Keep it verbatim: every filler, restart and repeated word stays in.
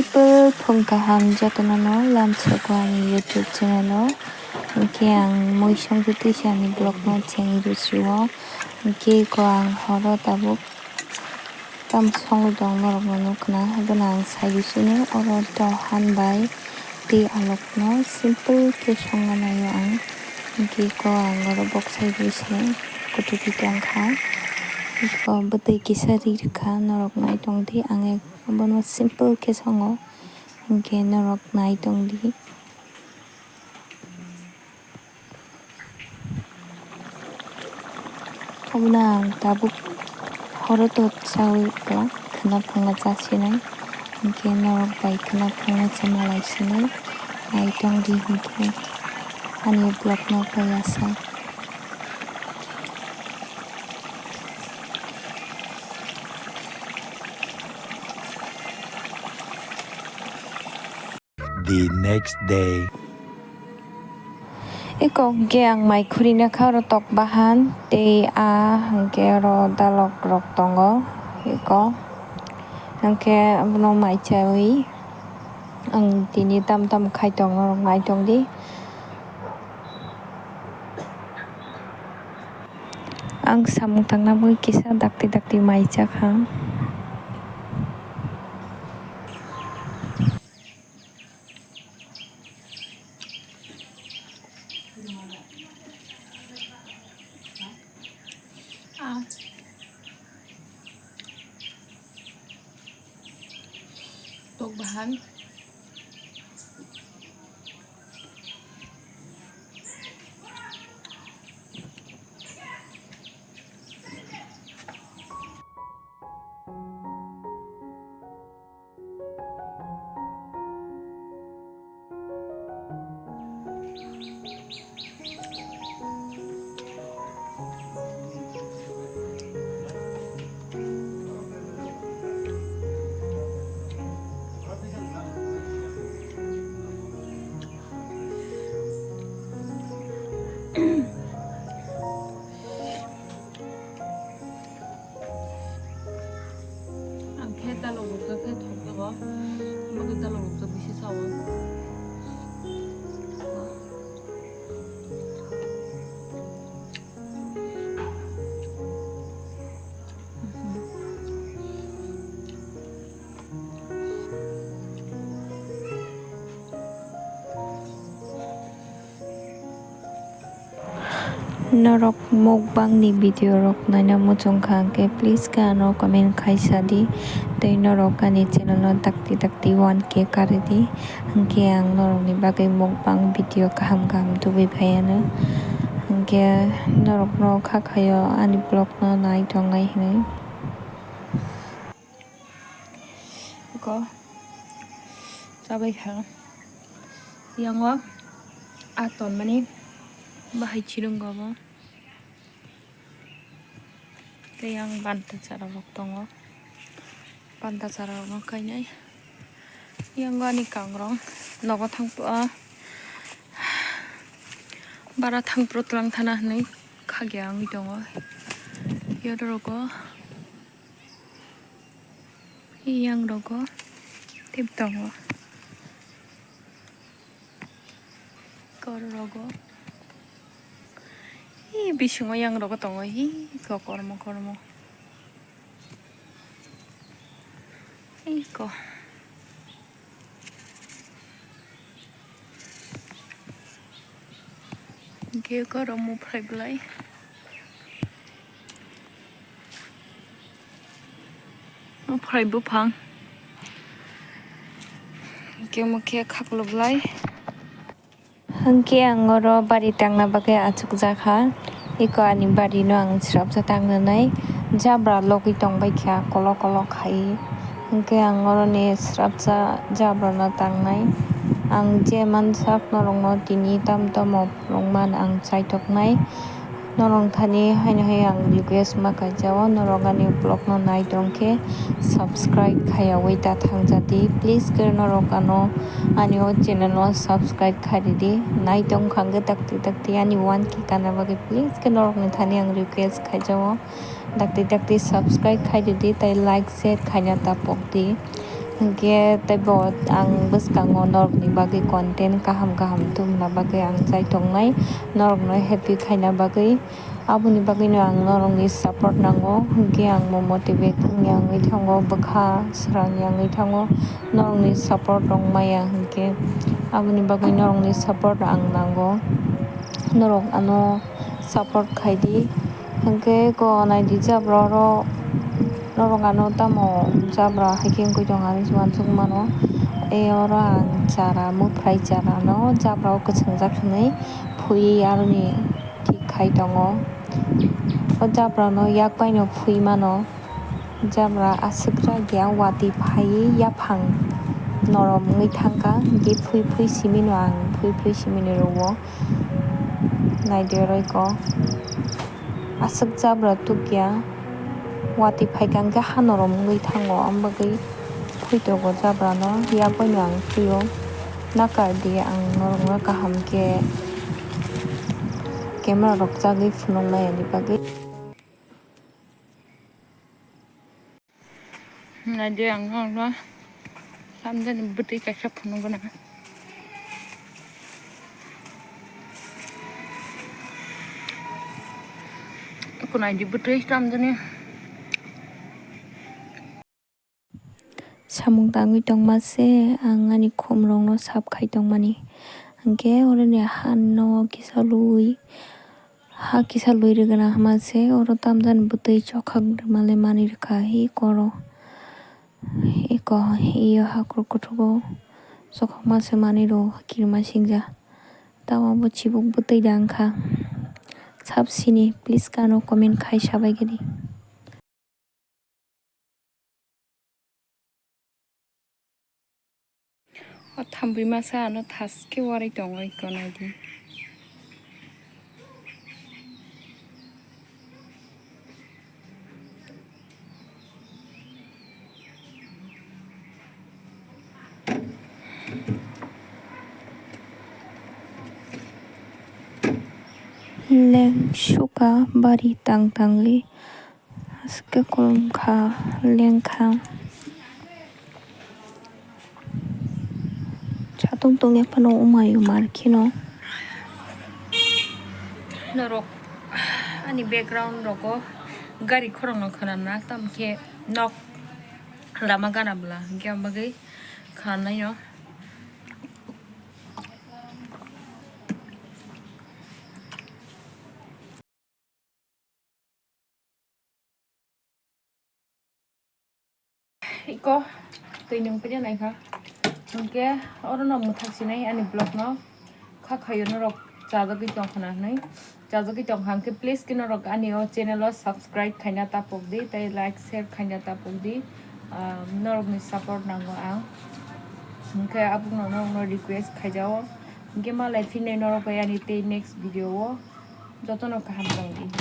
Simple phung kaham jotono no lamsogo ani YouTube channel o. Hinkhe ang mui songwi twisa ani vlog no chengwi rwsio. Hinkhe ko ang horo tabuk tam songwi tong norok no nukna. Haikhe no ang sai bisino oro dohan bai tei alok no simple khe songna naio ang. Hinkhe ko ang oro bok sai bise kutubi tongkha. Ko bwtwi kisa ri rwkha norok nai tongdi ang ek. Abono simple khe songo, hinkhe norok nai tongdi. Obono ang tabuk horo to chaui kwlak khwna phungo chasinai, hinkhe norok bai khwna phungo se malai sinai nai tongdi, hinkhe ani vlog no paiya sa. The next day. Eko hwnkhe ang mai khurina kha oro tok bahan tei a hwnkhe oro dalok rok tongo. Eko hwnkhe abono mai chaui ang tini tam tam khai tongno rok nai tongdi. Ang samung tangna bagwi kisa dakti dakti mai chakha. Tok bahan. Ang khe dalok rwkjak khe thok jago. Omo khe dalok rwkjak bisi sao. Norok mukbang ni video rok naina muchung kha hwnkhe, please khe ano comment khai sa di. Tei norok ani channel no takti takti one K kari di. Hwnkhe ang norok ni bagwi mukbang video kaham kaham tubui phai ano. Hwnkhe norok no kha khaio ani vlog no nai tongnai hinui. Eko chabai kha. Yango a tonmani bahai chirungo bo. Tei yang banta chara rok tongo. Banta chara rok no kainai. Yango ani kangrong nogo thang, ah, bara thang pro tlang thana hinui khagya wngwi tongo. Yoro rogo. Yang rogo tei tongo. Kor rogo. Ee, bisingo yang rogo tongo. Ee, ko kormo kormo. Ee, ko. Hwnkhe eko oro muphrai bwlai. Muphrai buphang. Hwnkhe mokhe khaklo bwlai. Hwnkhe ang oro bari tangna bagwi achukjakha. Eko ani bari no ang srapsa tangnanai. Jabra logwi tongbaikha kolok kolok khai. Hwnkhe ang oroni srapsa jabra no tangnai. Ang je mansak norokno tini tamo tamo phunukman ang chaitoknai. Norok thani haino hai ang request ma kaijao, norok ani vlog no nai tongkhe subscribe khaiyawi ta thangjadi. Please khe norok ano ani o channel o subscribe khairidi. Nai tongkha hwnkhe dakti dakti ani one K kana bagwi please khe norokni thani ang request khaijao. Dakti dakti subscribe khairidi tei like share khaina ta pokdi. Hwnkhe teibo ang bwskango norokni bagwi content kaham kaham tubuna bagwi ang chai tongnai, norokno happy khaina bagwi. Aboni bagwino ang norokni support nango, hwnkhe ang bo motivate wngya wngwi thango, bwkha swrangya wngwi thango, norokni support rok maya hwnkhe. Aboni bagwi norokni support ang nango, norok ano support khaidi. Hwnkhe eko naidi jabra oro norok ano tamo jabra haikhe wngwi tongo hinwi uansukmano. E oro ang chara, muphrai chara no jabra o kwchwngjak hinwi phui aroni thik khai tongo. O jabra no yak bai no phui mano. Jabra aswk rak ya, watwi phaiwi yaphang norom wngwi thangkha, hwnkhe phui phui simi no ang phui phui simi ni rwo. Naidi oro eko aswk jabra tukya, watwi phaikha hwnkhe ha norom wngwi thango, aboni bagwi phui tongo jabra no, yak bai no ang phui o. Nakar di ang norok no kaham khe camera rok chagwi phunuk nai ani bagwi. Naidi ang norokno tamjani bwtwi kaisa phunukgwna. Eko naidi bwtwi tamjani. Samung tangwi tongma se ang ani khumrokno sap khai tongmani. Hwnkhe oroni hano kisa lui, ha kisa lui rwgwna hwnma se oro tamjani bwtwi chokhak rwmale manwi rwkha hi koro. Eko iyo hakrok kuthuk o chokhokma se manwi rw kirima singja. Tamo bo chibuk bwtwi da wngkha. Sap sini please kano comment khai sabaigwdi. O thambwi masa ano thaske warai tongo eko naidi. Leng suka bari tang tangli. Aswk khe kolom kha, leng kha. Satung tongya phano umayu mar kheno. Norok ani background rogo gari khorokno khwnana, tamo khe nok lama gana bwla, hwnkhe aboni bagwi khwnanai no. Iko twi nwng pide naikha. Hwnkhe orono mwthak sinai ani vlog no kha khayo norok chajagwi tongkhana hinwi. Chajagwi tongkha hwnkhe please khe norok ani o channel o subscribe khaina tapok di tei like share khaina tapok di. Ah, norokni support nango ang. Hwnkhe abukno norokno request khaijao. Hwnkhe malai phinai norok bai ani tei next video o. Jotono kaham tongdi.